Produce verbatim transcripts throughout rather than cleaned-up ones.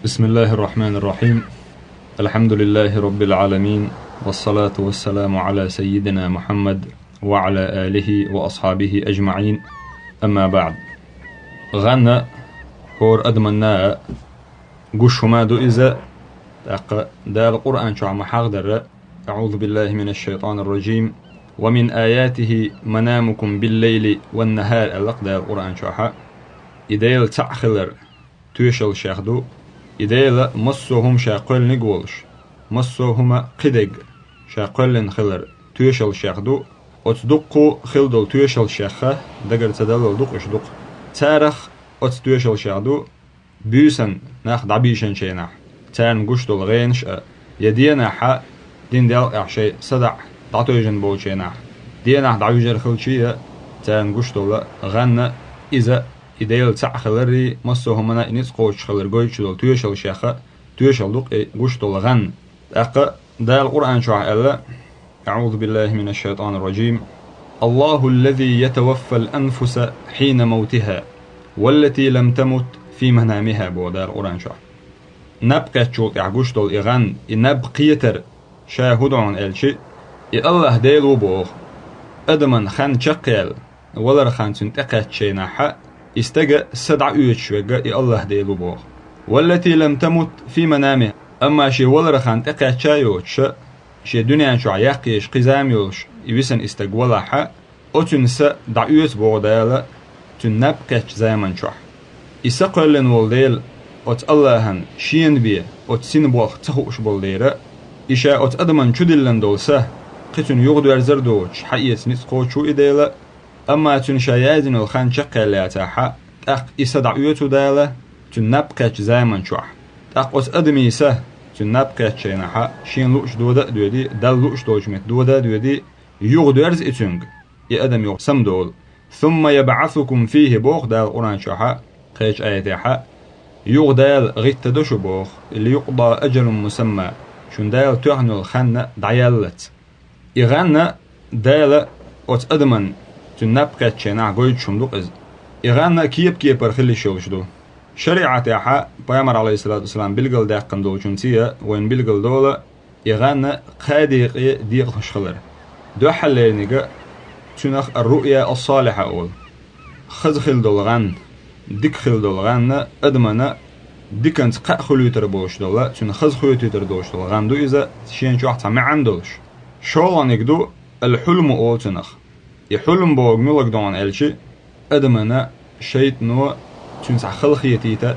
بسم الله الرحمن الرحيم. الحمد لله رب العالمين، والصلاة والسلام على سيدنا محمد وعلى آله وأصحابه أجمعين. أما بعد. ГӀанна хӀора адаманна гуш хӀума ду иза, тӀаккха Дала Къуръан чохь ма хьахдарра: أعوذ بالله من الشيطان الرجيم. ومن آياته منامكم بالليل والنهار, аьлла-кх Дала Къуръан чохь. И Дела цхьаъ хилар тоьшаллашех ду. И Дела массо а хӀума ша кхоьллиниг а волуш, массо а хӀума кхидерг ша кхоьллина хилар тоьшаллашех ду. Оцу дуккха хила долу тоьшаллашех, дагара ца даллал ду-кх уьш дукха. Царах оцу тоьшаллашех ду буьйсанна нах дӀабийшинчу хенахь, царна гуш долу гӀенаш а, я денахь а, дин делкъехь шайн садаӀа дӀатевжина болчу хенахь, денахь дӀавуьжур хилчий а, царна гуш долу гӀанна, иза и Дела цхьаъ хиларрий, массо а хӀуманна и ницкъ кхочуш хилар гойтуш долу тоьшаллашех а тоьшалла ду-кх и гуш долу гӀанна. ТӀаккха Дала Къуръан чохь аьлла: أعوذ بالله من الشيطان الرجيم. الله الذي يتوفى الأنفس حين موتها والتي لم تمت في منامها, боху Дала Къуръан чохь. Наб кхеттачул тӀаьхьа гуш долу и гӀан, и наб кхетар ша хӀун ду хьуна аьлча, и АллахӀ Дела ву боху. Адаман хан чекхъяьлла, валар хан цуьнан тӀекхаьччу хенахь а, и стага са дӀаоьцуш верг и АллахӀ Дела ву боху. والتي لم تمت في منامها, амма шен валар хан тӀекхаьчча а йоцуш, шен дуьнен чохь яккхийша кхин зама йолуш, и висина и стаг валахь а, оцуьнан са дӀаоьцу боху Дала цуьнан наб кхеттачу заман чохь. И са кхоьллина волу Дела, оцу АллахӀан шена бен оцу сина болх ца хууш болу дера, и ша оцу адаман чудиллина долу са кхин цуьнан юхадоьрзар а доцуш, хьаэца ницкъ кхочуш ву и Дела, амма цуьнан ша яздина йолу хан чекхъяьлла яцахь а, тӀаккха и са дӀаоьцу Дала цуьнан наб кхеттачу заман чохь. ТӀаккха оцу адамийн са цуьнан наб кхеттачу хенахь а шена лууш дода а доьдий, Далла лууш долчу метта дода а доьдий, юхадоьрзу и цуьнга, и адам юха самадолу. ثم يبعثكم فيه, боху Дала Къуръан чохь а, кхечу аятехь а, юха Дала гӀиттадо шу боху, ليقضى أجل مسمى, шун Дала тоьхна йолу хан дӀаяллалц. И гӀан Дала оцу адаман цуьнан наб кхеттачу хенахь гойтуш хӀума ду-кх иза. И гӀан кеп-кепара хила йиш йолуш ду. ШариӀатехь а, Пайхамар, Ӏалайхиссалату вассалам, билгалдаьккхина долчунций а вайна билгалдолу, и гӀан кхаа декъе декъалуш хилар. Дуьххьарлерниг цуьнах ар-руъя ас-салихьа олу. Хаза хила долу гӀан, дика хила долу гӀан, адамана диканца кхаъ хуьлуьйтур болуш долу, цуьнан хаза хоьтуьйтур долуш долу гӀан ду иза, шен чохь цхьа маьӀна долуш. ШолгӀаниг ду, ал-хьулму олу цунах. И хьулм бохург муьлхарг ду хьуна аьлча, адамана шайтано цуьнан цхьа хала хетийта,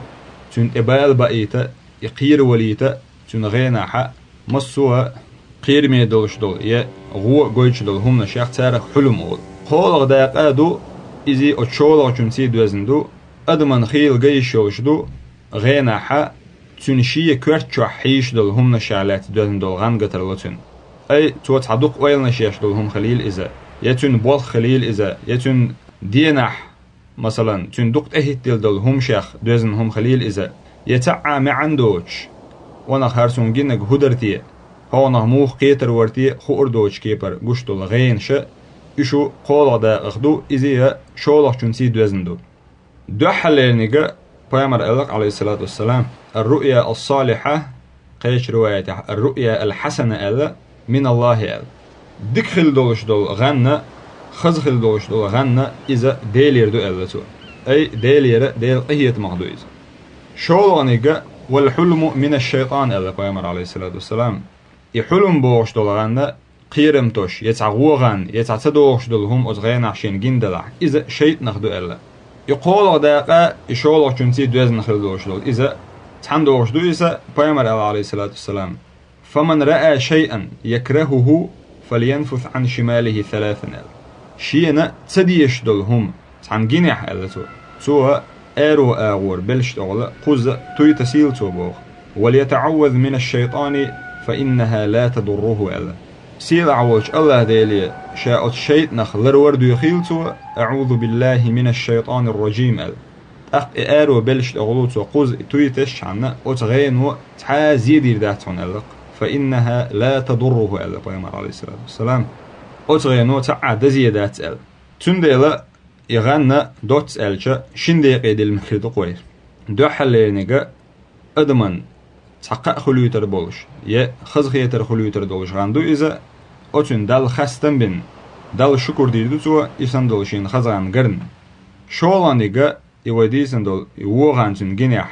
цуьнан тӀе бала баийта, и кхеравалийта, цуьнан гӀенахь а массо а кхераме долуш долу я гӀо гойтуш долу хӀуманашех, царах хьулм олу. КхоалгӀа дакъа а ду, иза оцу шолгӀачунций доьзна ду, адаман хийла ган йиш йолуш ду, гӀенахь а цуьнан шен коьрта чохь хьийзаш долу хӀуманашех лаьцна доьзна долу гӀан ган тарло цуьнан. Ай, цо цхьа дукха ойланаш еш долу хӀума хилийла иза, я цуьнан болх хилийла иза, я цуьнан денахь, масалан, цуьнан дукха тӀехӀиттийла долу хӀуманашех доьзна хӀума хилийла иза, я цхьа а маьӀна доцуш, хьуна хӀара суна гинарг хӀун дара те, хьуна муха кхетар вара те хуур доцу кепара гуш долу гӀенаш, уьш кхоалгӀа дакъах ду, иза а шолгӀачунций доьзна ду. Дуьххьарлерниг, Пайхамар аьлла-кх, Ӏалайхиссалату вассалам, ар-руъя ас-салихьа, кхечу риваятехь ар-руъя ал-хьасана аьлла, мин Аллахи аьлла. Дика хила долуш долу гӀан, хаза хила долуш долу гӀан, иза Делера ду аьлла цо. Ай, Делера, Делан къинхетамах ду иза. ШолгӀаниг, вал-хьулму мина ш-шайтан аьлла Пайхамар, Ӏалайхиссалату вассалам. И хьулм бохуш долу гӀан, кхерамтош, я цхьа гӀо гӀан, я цхьа ца догӀуш долу хӀума оцу гӀенахь шена гина далахь, иза шайтанах ду аьлла. И кхоалгӀа дакъа, и шолгӀачунций доьзна хила долуш долу иза цхьаьна догӀуш ду иза, Пайхамар аьлла, Ӏалайхиссалату вассалам: «Фаман раа шайъан якрахуху, фальянфус Ӏан шималихи саласан», аьлла. Шена ца дезаш долу хӀума цхьаьна гинехь, аьлла цо, цо аьрру агӀор белш тӀехула кхузза туй тасийла цо боху. «ВалятаӀавваз мина ш-шайтани, фа иннаха ла тадурруху», аьлла. Сийлахь волчу АллахӀ Деле ша оцу шайтанах ларвар а доьхийла цо, «АӀузу биллахи мина ш-шайтани р-ражим», аьлла. ТӀаккха и аьрру белш тӀехула цо кхузза туй тесчхьана, оцу гӀено цхьа а зе дийр дац хьуна, аьлла-кх. «Фа иннаха ла тадурруху», аьлла Пайхамар, Ӏалайхиссалату вассалам. Оцу гӀено цхьа а дан зе дац аьлла. Цундела и гӀан доцца аьлча, шина декъе дилла хир ду-кх вай. Дуьххьарлерниг, Адаман цхьа кхаъ хуьлуьйтар болуш, я хазахетар хуьлуьйтар долуш гӀан ду иза, оцуьнан Далла хастам бина, Далла шукур дийр ду цо, и санна долу шена хаза гӀан гарна. ШолгӀаниг, и вай дийцина долу и вогӀан цуьнан гинехь,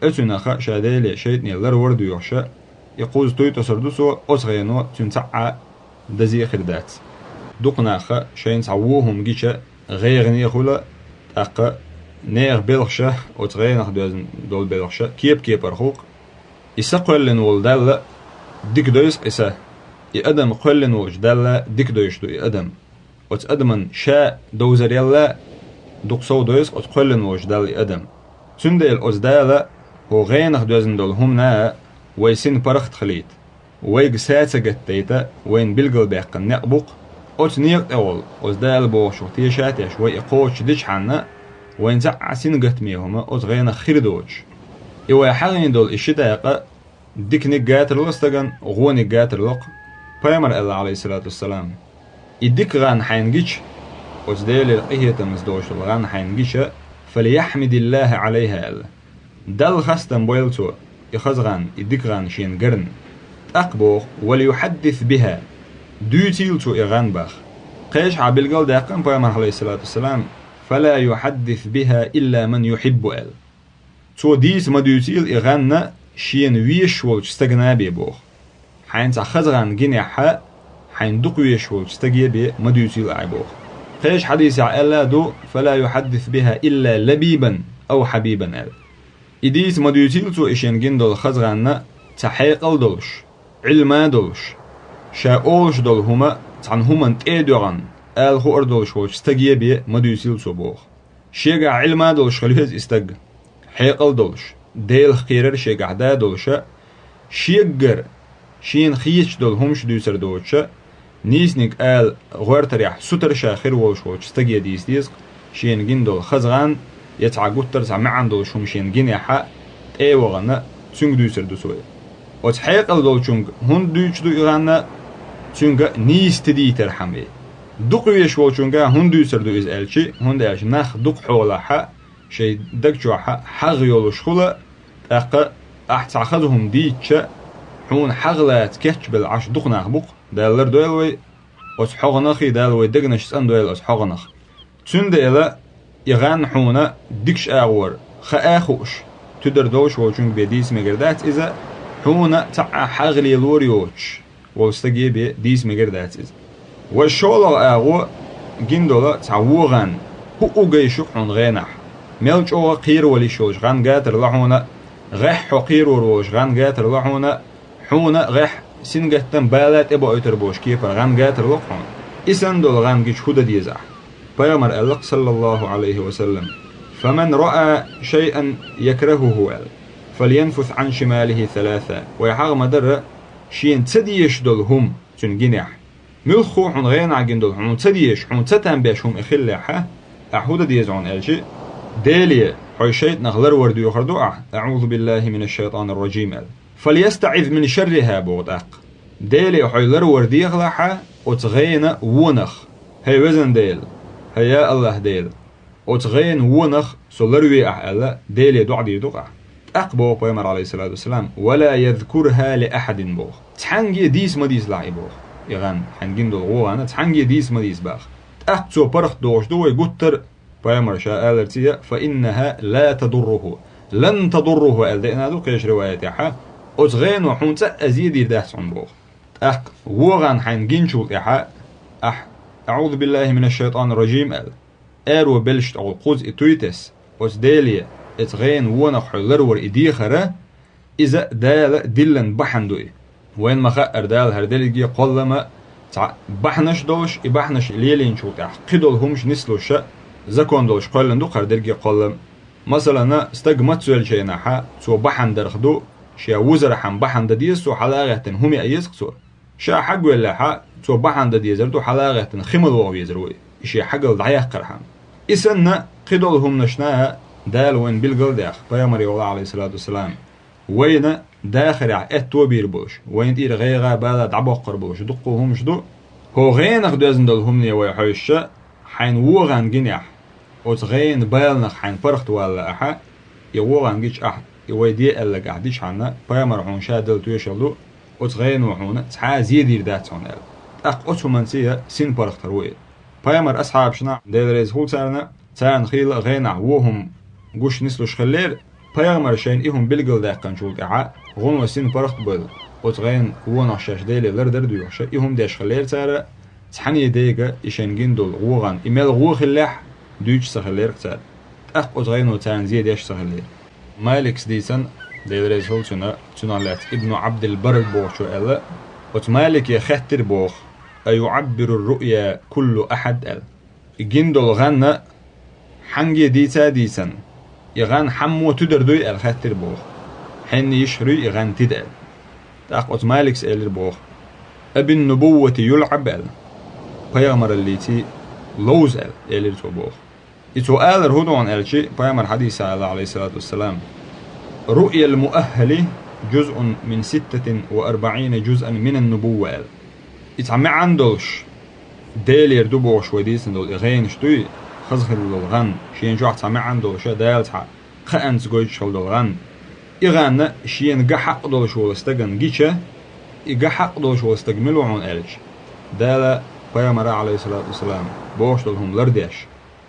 оцуьнах ша Деле, шайтӀане ларвар а доьхуша, и кхуза туй тосур ду цо, оцу гӀено цуьнан цхьа а дазе а хир дац. Дукха наха шайна цхьа вон хӀума гича, гӀайгӀане а хуьла, тӀаккха нехан белхаша, оцу гӀенах доьзна долу белхаша кеп-кепара хуьлу-кх. И са кхоьллина волу Далла дика дойзу-кх и са. И адам кхоьллина волчу Далла дика дойзуш ду и адам. Оцу адаман ша довзарелла дукха сов дойзу-кх оцу кхоьллина волчу Далла и адам. Цундела оцу Дала хӀокху гӀенах доьзна долу хӀумана вай сина паргӀат хилийта, вайга са ца гатдайта, вайна билгалбаьккхина некъ бу-кх. Оцу некъа тӀехула, оцу Дала бохучух теша а тешна, вай и кхочушдичхьана, вайна цхьа а сингаттаме хӀума оцу гӀенах хир доцуш. И вай хьагӀийна долу и ши дакъа диканиг гатарло стагана, вониг гатарло-кх. Пайхамар аьлла, Ӏалайхиссалату вассалам: «И дика гӀан хьайна гича, оцу Делера къинхетамца долуш долу гӀан хьайна гича, фальяхьмидиллахьа Ӏалайхьа», аьлла. Далла хастам бойла цо, и хаза гӀан, и дика гӀан шена гарна. ТӀаккха боху: «Вальюхьаддис бихьа», дуьйцийла цо и гӀан, боху. Кхечахьа билгал а даьккхина Пайхамар, Ӏалайхиссалату вассалам: «Фала юхьаддис бихьа илла ман юхьиббу», аьлла. Цо дийца ма дуьйцийла и гӀан шена везаш волчу стагана бен, боху. Хьайна цхьа хаза гӀан гинехьа, хьайна дукха везаш волчу стаге бен ма дуьйцийла ахь, боху. Кхечу хьадисехь аьлла а ду: «Фала юхьаддис бихьа илла лабибан ав хьабибан», аьлла. И дийца ма дуьйцийла цо и шена гина долу хаза гӀан цхьа хьекъал а долуш, Ӏилма а долуш, ша олуш долу хӀума цхьана хӀуманна тӀе а доьгӀна, ала хуур долуш волчу стаге бен ма дуьйцийла цо, боху. Шегахь Ӏилма а долуш хила веза и стаг, хьекъал а долуш, Делах кхерар шегахь да а долуша, шеггара шена хеташ долу хӀумаш дуьйцур доцуша, нийсаниг ала гӀортарехь сутара ша хир волуш волчу стаге дийца деза-кх шена гина долу хаза гӀан, я цхьа гуттар а цхьа маьӀна долуш хӀума шена гинехьа, тӀе а вахана, цуьнга дуьйцур ду цо. Оцу хьекъал долчуьнга хӀунда дуьйцуш ду и гӀан? Цуьнга нийса тидийтархьама. Дукха везаш волчуьнга хӀунда дуьйцур ду иза аьлча, хӀунда аьлча нах дукха хьолахьа, шайн даг чохьа хьагӀ йолуш хула, тӀаккха ахь цхьа хаза хӀума дийцча, хьуна хьагӀ лаца кечбелла Ӏаш дукха нах бу-кх, Дала лардойла вай оцу хьогӀанах, и Дала вай дегнаш цӀандойла оцу хьогӀанах. Цундела и гӀан хьуна дикачу агӀор хаа а хууш, туьдар долуш волчуьнга бен дийца мегар дац иза, хьуна цхьа а хьагӀ лелор йоцуш волу стаге бен дийца мегар дац иза. Вай шолгӀа агӀо гина долу цхьа вон гӀан, хӀуъу гайш ю-кх хьуна гӀенахь. Мел чӀогӀа кхеравала йиш йолуш гӀан гатар ло хьуна, гӀеххьа хьо кхерор волуш гӀан гатар ло хьуна, хьуна гӀеххьа сингаттам, бала тӀебоуьйтур болуш кепара гӀан гатар ло-кх хьуна. И санна долу гӀан гича хӀун дан деза ахь? Пайхамар аьлла-кх, саллаллаху Ӏалайхи ва саллам: «Фаман раъа шайъан якрахуху», аьлла, «фальянфус Ӏан шималихи саласа». Вай хьагӀ ма-дарра, шена ца дезаш долу хӀума цуьнан гинехь. Муьлхха а хьуна гӀенахь гина долу, хьуна ца дезаш, хьуна ца там беш хӀума и хиллехьа, ахь хӀун дан деза хьуна аьлча, Деле хьо шайтӀанах ларвар доьхур ду ахь, «АӀузу биллахи минаш шайтӀанир ражим», аьлла. «ФальястаӀиз мин шарриха», боху тӀаккха. Деле хьо ларвар дехалахьа оцу гӀенан вонах. ХӀай везан Дела! ХӀай я АллахӀ Дела! Оцу гӀенан вонах со ларве ахь аьлла, Деле доӀа дийр ду-кх ахь. ТӀаккха боху Пайхамар, Ӏалайхиссалату вассалам: «Ва ла язкурха ли ахьадин», боху. Цхьаьнгге дийца ма дийцалахь и, боху. И гӀан, хьайна гина долу вон гӀан, цхьаьнгге дийца ма дийца, боху. ТӀаккха цо паргӀат дохуш ду вай гуттар а, Пайхамар ша аларца а: «Фа иннаха ла тадурруху». «Лан тадурруху» аьлла деана ду кхечу риваятехьа, оцу гӀено хьуна цкъа а зе дийр дац хьуна, боху. ТӀаккха вон гӀан хьайна гинчул тӀаьхьа ахь «АӀузу биллахи минаш шайтӀанир ражим» аьлла, аьрру белшаш тӀехула кхуза и туй тесна, оцу Деле, оцу гӀенан вонах хьо ларвар и дехара, иза Дала диллина бахьана ду и. Вайна ма-хаъара, Дала хӀара дерриге кхоллама цхьа бахьанаш долуш, и бахьанаш лелийначул тӀаьхьа кхидолу хӀумаш нислуша, закон долуш кхоьллина ду-кх хӀара дерриге кхоллам. Масалана, стаг мацвеллачу хенахьа, цо бахьана дарх ду, шен вузархьама бахьана дан деза цо, хьала а гӀеттина хӀума яа еза-кх цо. Ша хьагвеллехьа, цо бахьана дан дезар ду, хьала а гӀеттина хи мала ваха везар ву и, и шен хьагалла дӀаяккхархьама. И санна, кхидолу хӀуманашна а Дала вайна билгал а даьхна, Пайхамаре вала, Ӏалайхиссалату вассалам, вайна дахарехь аьтто а бийр болуш, вайна тӀера гӀайгӀа а, бала а дӀабоккхур болуш дуккха а хӀуманаш ду. ХӀо гӀенах доьзна долу хӀумане вай хьовсуша, хьайна вон гӀан гинехь, оцу гӀенан баланах хьайна паргӀат валалахьа, и вон гӀан гича ахь И вай де аьлларг ахь дича хьанна, пайхамар хьуна ша дала тоьшалла ду, оцу гӀено хьуна цхьа а зе дийр дац хьуна аьлла. ТӀаккха оцу хӀуманца а синпаргӀат хир ву и. Пайхамар асхьабашна, Дела реза хуьлу царна, царна хийла а гӀенахь вон хӀума гуш нислуш хиллера, пайхамар шайна и хӀума билгалдаьккхинчул тӀаьхьа гӀуно синпаргӀат а бевлла, оцу гӀенан вонах шаьш Деле лардар а доьхуш, и хӀума деш хиллера цара, цхьанне дега и шайна гина долу вон гӀан, и мел вон хиллехь а, дуьйцуш ца хиллера-кх цара. ТӀаккха оцу гӀено царна зе деш ца хиллера. Маликс дийцина, Дела реза хуьлу цунна, цунах лаьцна Ибну Ӏабдил-Барр бохучо аьлла, оцу Малике хаьттира боху: «أيعبر الرؤيا كل أحد؟» аьлла. И гина долу гӀан хьанге дийца а дийцина, и гӀан хьаммо туьдар дуй аьлла хаьттира боху. Хьенна йиш хир юй и гӀан тида аьлла. ТӀаккха оцу Маликс элира боху: «أبالنبوة يلعب؟» аьлла. Пайхамараллиций ловза аьлла, элира цо боху. И цо алар хӀун ду хьуна аьлча, пайхамар хьадийса аьлла, Ӏалайхиссалату вассалам: «رؤيا المؤهل جزء من ستة وأربعين جزءا من النبوة», аьлла. И цхьа маьӀна долуш, Делера ду бохуш вай дийцина долу и гӀенаш дуй, хаза хилла долу гӀан, шена чохь цхьа маьӀна долуш а, Дала цхьа кхаанца гойтуш хилла долу гӀан. И гӀан шена ган хьакъ долуш волу стагана гича, и ган хьакъ долуш волу стаг мила ву хьуна аьлча, Дала пайхамара, Ӏалайхиссалату вассалам, бохуш долу хӀума лардеш,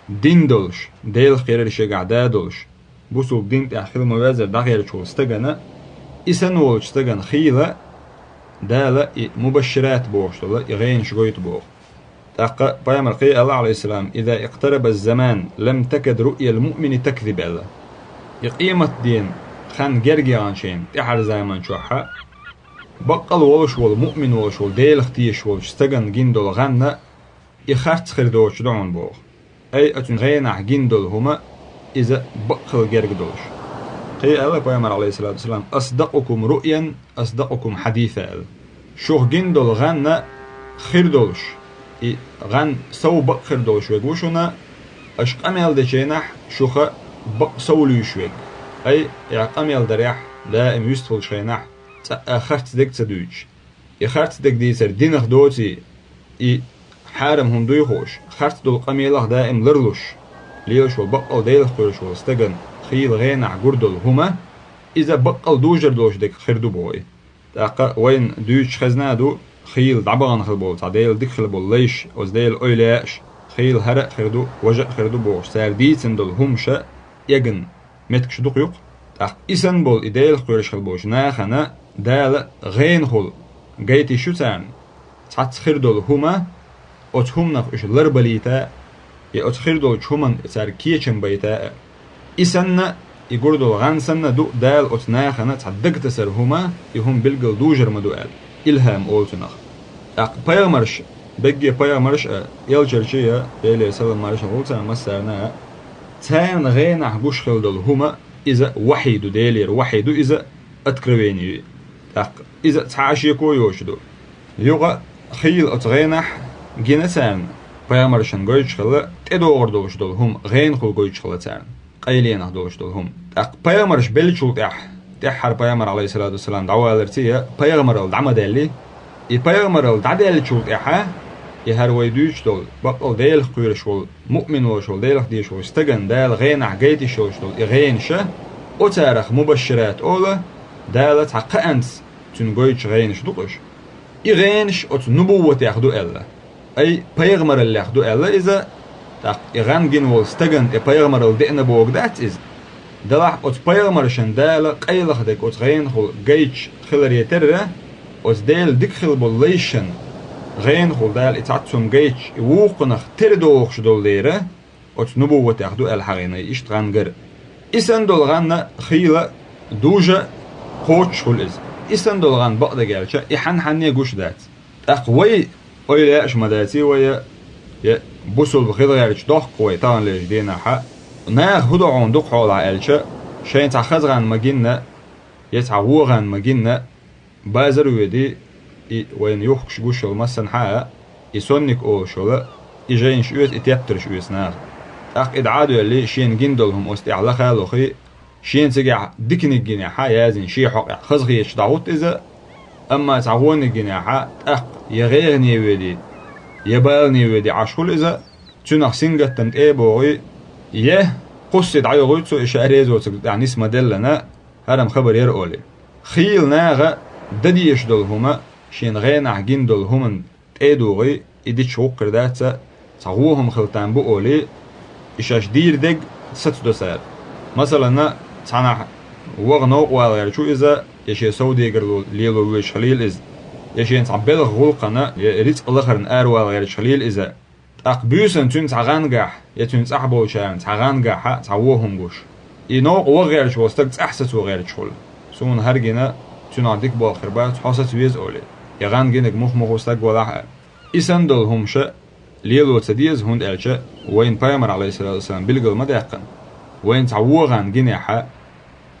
дин долуш, Делах кхерар шегахь да а долуш, бусулба дин тӀехь хила ма-веззара дӀагӀерташ волу стагана, и санна волчу стагана хийла Дала и мубашшират бохуш долу и гӀенаш гойту боху. ТӀаккха пайхамар кхин аьлла, Ӏалайхиссалам: «إذا اقترب الزمان لم تكد رؤيا المؤمن تكذب», аьлла. И къематден хан герга яханчийн тӀаьхьара заман чохь а, баккъал волуш волу, муъмин волуш волу, Делах тешаш волчу стагана гина долу гӀан и харц хир доцуш ду хьуна боху. Ай, оцу гӀенахь гина долу хӀума, иза бакъ хила герга долуш. Кхин аьлла пайхамар, Ӏалайхиссалату вассалам: «أصدقكم رؤيا أصدقكم حديثا», аьлла. Шух гина долу гӀан хир долуш, и гӀан сов бакъ хир долуш верг ву шуна, аша къамел дечу хенахь шуха бакъ сов луьйш верг. Ай, и къамел дарехь, даим вистхуьлучу хенахь, цкъа а харц дерг ца дуьйцуш. И харц дерг дийцар динах доций, и хьарам хӀума дуй хууш, харц долу къамелах даим ларлуш, лелаш волу баккъал Делах кхоьруш волу стагана хийла гӀенахь гур долу хӀума, иза баккъал дужар долуш дерг хир ду боху и. ТӀаккха вайна дуьйцуш хезна а ду, хийла дӀабахана хила болу цхьа Делан дика хила болу лайш, оцу Делан эвлаяаш, хийла хӀара а хир ду, важа а хир ду бохуш, цара дийцина долу хӀумаша эгна меттигаш дукха ю-кх. ТӀаккха и санна болу и Делах кхоьруш хила болчу нахана Дала гӀенахула гайта йиш ю царна, цхьацца хир долу хӀума, оцу хӀуманах уьш ларбалийта а, я оцу хир долчу хӀуманна цаьрга кечам байта а. И санна, и гур долу гӀан санна ду Дала оцу нахана цхьа дагатасар хӀума, и хӀума билггал дужар ма ду аьлла, илхӀам олу цунах. ТӀаккха пайхамарш, бегге пайхамарш а, элчанаш а, Делера салам-маршалла хуьлда царна массарна а, царна гӀенахь гуш хила долу хӀума, иза вахьий ду, Делера вахьий ду иза, откровение ю. ТӀаккха иза цхьа а шеко йоцуш ду. Юха хийла оцу гӀенахь гина царна, пайхамаршна гойтуш хилла, тӀедогӀур долуш долу хӀума гӀенахула гойтуш хилла царна, къайленах долуш долу хӀума. ТӀаккха пайхамарш беллачул тӀаьхьа, тӀаьххьара пайхамар, Ӏалайхиссалату вассалам, дӀаваларций а, пайхамаралла дӀа ма даьллий. И пайхамаралла дӀадаьллачул тӀаьхьа, и хӀара вай дуьйцуш долу, баккъал Делах кхоьруш волу, муъмин волуш волу, Делах дезаш волу стагана Дала гӀенахь гайта йиш йолуш долу и гӀенаша, оцарах мубашшират олу, Дала цхьа кхаанца цуьнан гойтуш гӀенаш ду-кх уьш. И гӀенаш оцу нубувватех ду аьлла. Ай, пайхамараллех ду аьлла иза, тӀаккха и гӀан гина волу стагана тӀе пайхамаралла деана бохург дац иза. Делахь оцу пайхамаршна Дала къайлаха дерг оцу гӀенахула гайташ хиларе терра, оцу Делан дика хила болу лайшна гӀенахула Дала и цхьацца хӀума гайташ, и вукхунах тера дохуш долу дера, оцу нубувватех ду аьлла хьахийна и иштта гӀан гар. И санна долу гӀан хийла дужа кхочуш хуьлу иза. И санна долу гӀан бакъдерг аьлча, и хьан-хьанне гуш дац. ТӀаккха вай, ойла еш ма даций вай, я бусулба хила гӀерташ дохку вай таханлерчу дийнахьа, наха хӀун до хьуна дукха хьолахь аьлча, шайна цхьа хаза гӀан ма гинна, я цхьа вон гӀан ма гинна, базар а воьдий, и вайна юхкуш гуш йолу массанхьа а, и сонник олуш йолу, и жайнаш оьцу, и тептарш оьцу наха. ТӀаккха и дӀа а доьллий, шена гина долу хӀума оцу тӀехь лаха а лохий, шена цигахь диканиг гинехьа, яздина шен хьокъехь хазахеташ дӀахӀутту иза, амма цхьа вониг гинехьа, тӀаккха я гӀайгӀане воьдий, я балане воьдий Ӏаш хуьлу иза, цуьнах сингаттам тӀе а богӀий, я кхуссий дӀайохуьйту цо и ша резоцург тӀехь нис ма-деллана, хьарам хабар яр олий. Хийла наха дан дезаш долу хӀума, шен гӀенахь гина долу хӀуманна тӀе а дугӀий, и дича гӀуллакх хир дац, цхьа вон хӀума хила там бу олий, и шаьш дийр дерг сацадо цара. Масалана, цхьанхьа ваха новкъа вала гӀерташ ву иза, я шен совдегарло лело воьдуш хилийла иза, я шена цхьа белхан гӀуллакхана, я рицкъ лахарна аравала гӀерташ хилийла иза. ТӀаккха буьйсанна цуьнан цхьа гӀан гахь, я цуьнан цӀахь болчарна цхьа гӀан гахь цхьа вон хӀума гуш. И новкъа ваха гӀерташ волу стаг цӀахь сацо гӀерташ хуьлу. Суна хӀара гина, цуьнах дика болх хир бац, хьо саца веза олий. И гӀан гинарг муха-муха стаг валахь а. И санна долу хӀумнаш лело ца деза, хӀунда аьлча вайн пайхамар, Ӏалайхиссалату вассалам, билгал ма даьккхина. Вайн цхьа вон гӀан гинехь,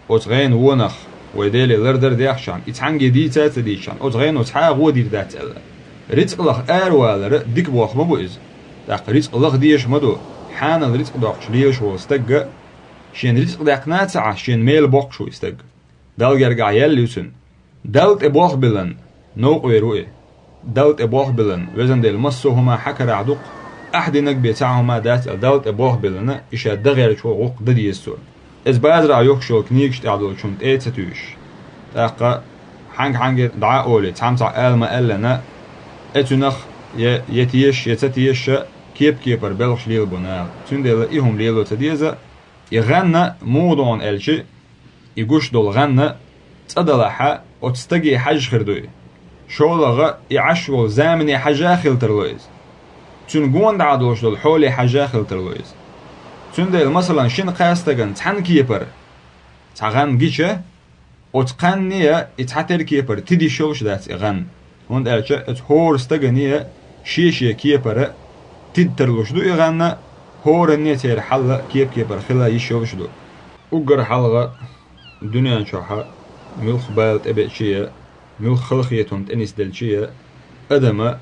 оцу гӀенан вонах вай Деле лардар а дехчахьана, и цхьаьнгге дийца а ца дийцчахьана, оцу гӀено цхьа а гӀо дийр дац аьлла. Рицкъ лаха аравалар дика болх ма бу иза. ТӀаккха рицкъ лаха дезаш ма ду, хьанал рицкъ доккхуш лелаш волу стагга, шена рицкъ даьккхина а ца Ӏаш, шена мела боккхуш ву и стаг. Далла гергахь яьлла ю цуьнан. Далла тӀе болх биллина, новкъа вер ву и. Далла тӀе болх биллина, везан Дела, массо а хӀума хьан карахь ду-кх, ахь динарг бен цхьа а хӀума дац аьлла, Далла тӀе болх биллина, и ша дан гӀерташ волу гӀуллакх дан деза цо. Иза базарахь йохкуш йолу книгаш тӀехь долчу хӀуманна тӀе а ца туьйсуш. ТӀаккха хьаьнга-хьаьнга дӀа а олий, цхьамма цхьа ала ма аьллина, э, цуьнах я, я тешаш, я ца тешаш, кеп-кепара белхаш лелабо наха. Цундела и хӀума лело ца деза, и гӀан муха ду хьуна аьлча, и гуш долу гӀан цӀа далахь, оцу стаге хьаьжжа хир ду и. ШолгӀа, и Ӏаш волу замане хьаьжжа а хила тарло иза. Цуьнан гонаха долуш долу хьоле хьаьжжа а хила тарло иза. Цундела, масалан, шина-кхаа стагана цхьана кепара цхьа гӀан гича, оцу кхаьнне а и цхьатера кепара тида йиш йолуш дац и гӀан. ХӀунда аьлча оцу хӀора стагане а шен-шен кепара тида тарлуш ду и гӀан, хӀоранне а церан хьал кеп-кепара хила йиш йолуш ду. Уггар хьалха дуьнен чохь муьлхха бала тӀебеача а, муьлхха халахетам тӀенисделча а, адама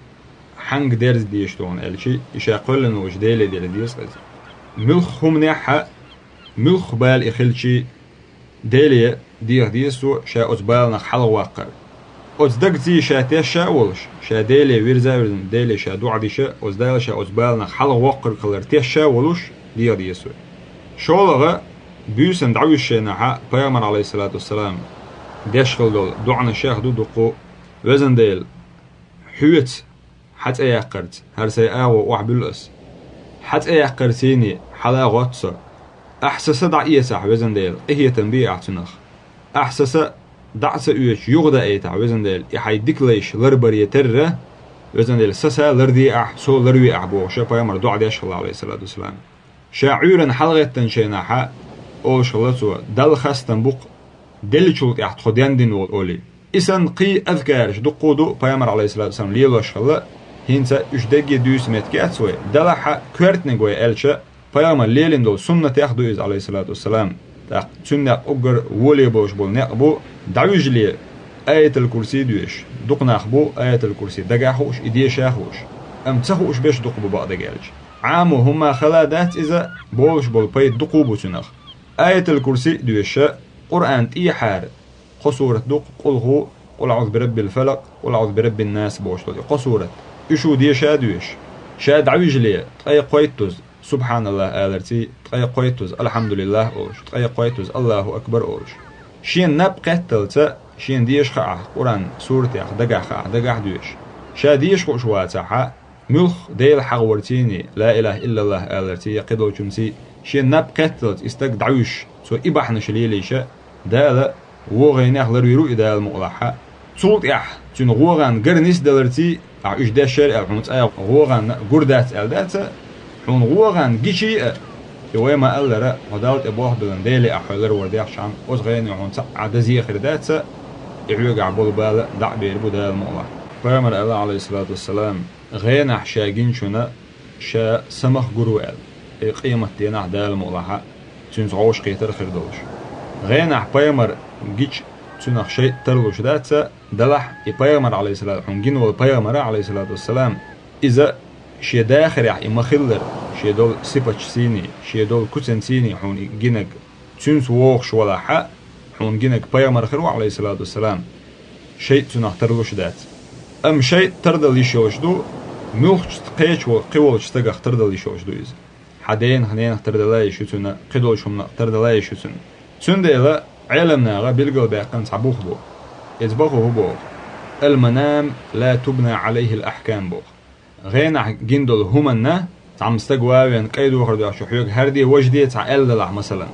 хьаьнга дерза дезаш ду хьуна аьлча, и ша кхоьллина волчу Деле дерза деза иза. Муьлхха хӀуманехь а, муьлхха бала и хилча а, Деле деха деза цо ша оцу баланах хьалхаваккхар. Оцу дагций ша тешаш а волуш, ша Деле вирза а вирзина, Деле ша доӀа деш а, оцу Дала ша оцу баланах хьалхавоккхург хилар тешаш а волуш, деха деза цо. ШолгӀа, буьйсанна дӀавуьжучу хенахь пайхамар, Ӏалайхиссалату вассалам, деш хила долу доӀанашех ду дуккха: «Везан Дела, хьоьца хьан цӀе яккхарца хӀара сайн агӀо охьабуьллу ас. Хьан цӀе яккхарций хьалагӀотту со. Ахь сан са дӀаэцахь, везан Дела, къинхетам бе ахь цунах. Ахь сан са дӀа а ца оьцуш юхадаийтахь, везан Дела, и хьайн дика лайш ларбаре терра, везан Дела, сан са ларде ахь, со ларве ахь», — бохуш пайхамар доӀа деш хилла, Ӏалайхиссалату вассалам. Ша Ӏуьйранна хьалагӀеттинчу хенахь олуш хилла цо: «Далла хастам бу-кх деллачул тӀаьхьа тхо дендина волу», — олий. И санна кхин а азкараш дуккха а ду пайхамар, Ӏалайхиссалату вассалам, лелош хилла. ХӀинца уьш дерриге дуьйцу меттиг яц вай, делахь а коьртаниг вай аьлча, пайхамар лелийна долу суннатех ду иза, Ӏалайхиссалату вассалам. ТӀаккха цуьнан некъ уггар воле болуш болу некъ бу, дӀавижале Аятал-Курси доьшуш. Дукха нах бу, Аятал-Курси дагахь хууш, и деша а хууш. Амма ца хууш берш дукха бу, бакъдерг аьлча. Ӏамо хӀумма хала дац иза, болуш болу пайда дукха а бу цуьнах. Аятал-Курси а доьшуш, Къуръан тӀехьара кхо сурат ду-кх: Къулху, Къул аӀузу бираббил фалакъ, Къул аӀузу бираббин нас бохуш долу и кхо сурат. Уьш ву деша а доьшуш. Ша дӀавижале, ткъе кхойттаза «СубхьаналлахӀ» аларций, ткъе кхойттаза «АлхьамдулиллахӀ» олуш, ткъе кхойттаза «АллахӀу акбар» олуш. Шена наб кхетталца, шена деша хаахь, Къуръан суратех дагахь хаахь, дагахь доьшуш. Ша деша хууш вацахь, муьлхха Дела хьахаварций, ла илахӀа иллаллахӀ аларций я кхидолчунций, шена наб кхетталца и стаг дӀавуьжуш, цо и бахьанаш лелийча, Дала вогӀийнех ларвийр ву и, Дала мукъалахь. Цул тӀаьхьа цуьнан вогӀан гар нисдаларций, ахь уьш дешшера аьлла, хьуна цкъа вогӀан гур дац аьлла дац, хьуна вогӀан гичий а, и вай ма-аллара, хьо Далла тӀе болх биллина Деле ахь хьо ларвар дехчахьана, оцу гӀене хьуна цхьа а дан зе хир дац, и хьоьгахь болу бала дӀа а бер бу, Дала мукъалахь. Пайхамар аьлла, Ӏалайхиссалату вассалам, гӀенахь ша гиначунна ша самах гур ву аьлла, и къематденахь Дала мукъалахь цуьнца гӀовш кхетар а хир долуш. ГӀенахь пайхамар гича цуьнах шайтӀа тарлуш дац, делахь и пайхамар, Ӏалайхиссалату, хьуна гина волу пайхамар, Ӏалайхиссалату вассалам, иза шен дахарехь и ма-хиллара, шен долу сипаташций, шен долу куьцанций хьуна и гинарг, цуьнца вогӀуш валахь, хьуна гинарг пайхамар хир ву, Ӏалайхиссалату вассалам, шайтӀа цуьнах тарлуш дац. Амма шайтӀа тардала йиш йолуш ду, муьлххачу кхечу кхин волчу стагах тардала йиш йолуш ду иза. Хьан денах, ненах тардала йиш ю цуьнан, кхидолчу хӀуманах тардала йиш ю цуьнан. Цундела Ӏеламнаха билгалбаьккхина цхьа бух бу. Иза боху хӀун боху? Ал-манам ла тубна Ӏалайхил ахкам боху. ГӀенахь гина долу хӀуманна, цхьамма стаг ван вен кӀайн дохар доьхча хьоьга хӀара де, важа де цхьа аьлла делахь, масалан.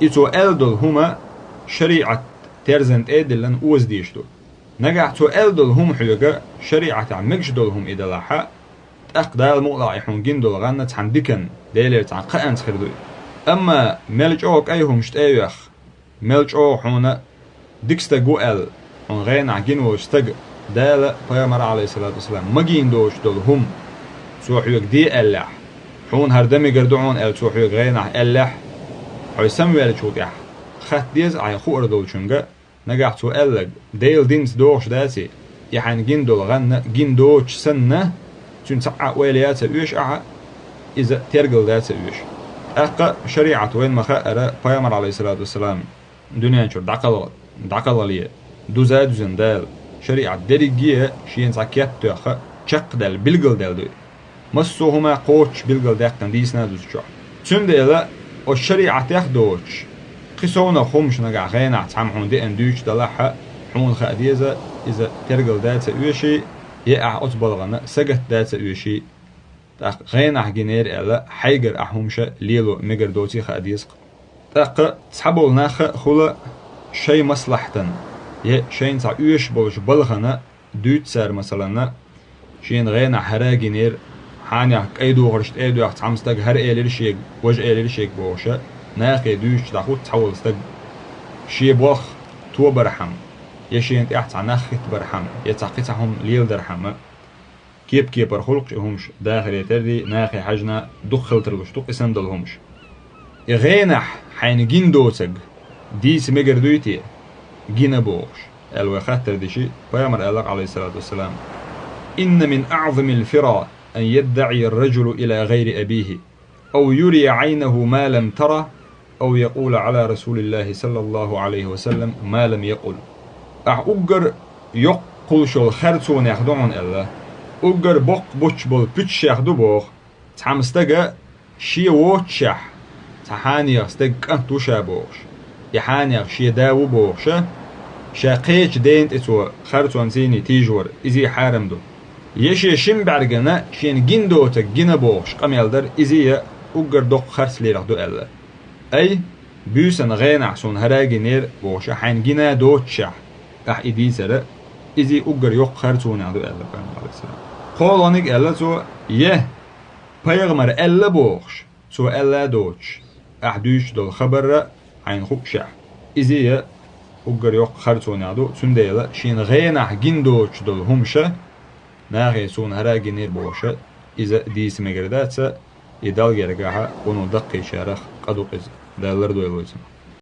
И цо аьлла долу хӀума шариӀат терзан тӀе а диллина оза дийш ду. Нагахь цо аьлла долу хӀума хьоьга шариӀатехь мегаш долу хӀума и делахьа, тӀаккха Дала мукъалахь и хьуна гина долу гӀанна цхьана диканна, Делера цхьана кхаанца хир ду и. Амма мел чӀогӀа кӀайн хӀумаш тӀе а йоьхна, мел чӀогӀа хьуна дика стаг ву аьлла, хьуна гӀенахь гина волчу стага Дала, пайхамар, Ӏалайхиссалату вассалам, магийна доцуш долу хӀума, цо хьоьга де аьллехь, хьуна хӀара дан мегар ду хьуна аьлла, цо хьоьга гӀенахь аьллехь, хьо самаваьллачул тӀаьхьа хатта деза ахьа хуур долчуьнга, нагахь цо аьлларг Делан динца догӀуш дац и, и хьайна гина долу гӀанна гина доцуш санна, цуьнан цхьа а ойла ян ца оьшу ахьа, иза тергал дан ца оьшу. ТӀаккха шариӀат вайна ма-хаъара, пайхамар, Ӏалайхиссалату вассалам, дуьнен чуьра дӀакхалла-, дӀакхаллале, дуза а дуьзна Дала, шариӀат дерриге а шена цхьа кеп а тоьхна, чекхдаьлла, билгалдаьлла ду и. Массо а хӀума кхоччуш билгалдаьккхина дийцина а ду цу чохь. Цундела оцу шариӀатех а доцуш, кхин совнах хӀумаш нагахь гӀенахь цхьамма хьуна деана дуьйцуш делахьа, хьуна хаа деза, иза тергал дан ца оьший, я ахьа оцу балхана сагатдан ца оьший. ТӀаккха гӀенахь гинера аьлла, хьайгара ахьа хӀумаш лело мегар доций хаа деза-кх. ТӀаккха цхьаболу нах а хуьлу шайн маслахьатана, я шайна цхьа оьшуш болчу балхана дуьйцу цара, масаланна, шена гӀенахь хӀара гинера, хьенех кӀайн дохарш тӀе а доьхна, цхьамма стага хӀара элира шега, важа элира шега бохуша, нахе дуьйцуш дӀахӀутту цхьаволу стаг, шен болх тобархьама, я шена тӀехь цхьа нах хӀиттабархьама, я цхьа кхин цхьа хӀума леладархьама. Кеп-кепара хуьлу-кх и хӀумаш, дахаре терра, нахе хьаьжна дукха хила тарлуш ду-кх и санна долу хӀумаш. И гӀенахь хьайна гина доцург дийца мегар дуй те, гина бохуш, аьлла вай хаттар деши, пайхамар аьлла-кх, Ӏалайхиссалату вассалам: «Инна мин аӀзамил фира ан яддаӀия ар-раджулу ила гӀайри абихи, ав юрия Ӏайнаху ма лам тара, ав якъула Ӏала Расулиллахи саллаллаху Ӏалайхи ва саллам ма лам якъул». Ахь уггар йоккха кхуллуш йолу харцонех ду хьуна аьлла, уггар боккха бутташ болу пуьташех ду боху, цхьамма стага шен воццушехь, цхьа хьенех стеган кӀант ву ша бохуш, и хьенех шен да ву бохуша, ша кхечу дена тӀе цо харцонций тийжавар, изий хьарам ду. Я шен шина бӀаьргана шена гина доцург гина бохуш къамел дар, изий а уггар доккха харцлерах ду аьлла. Ай, буьйсанна гӀенахь суна хӀара гинера бохуша, хьайна гина доццушехь, ахь и дийцара, изий уггар йоккха харцонех ду аьлла пайхамар, Ӏалайхиссалам. КхоалгӀаниг аьлла цо: я пайхамар аьлла бохуш, цо аьлла а доцуш, ахь дуьйцуш долу хабарра хьайна хуушехь, изий а уггар йоккха харцонех ду, цундела шена гӀенахь гина доцуш долу хӀумаша, нахе суна хӀара гинера бохуша, иза дийца мегар дац, и Далла гергахьа вуно даккхийчарах къа ду-кх иза. Дала лардойла вай цунах.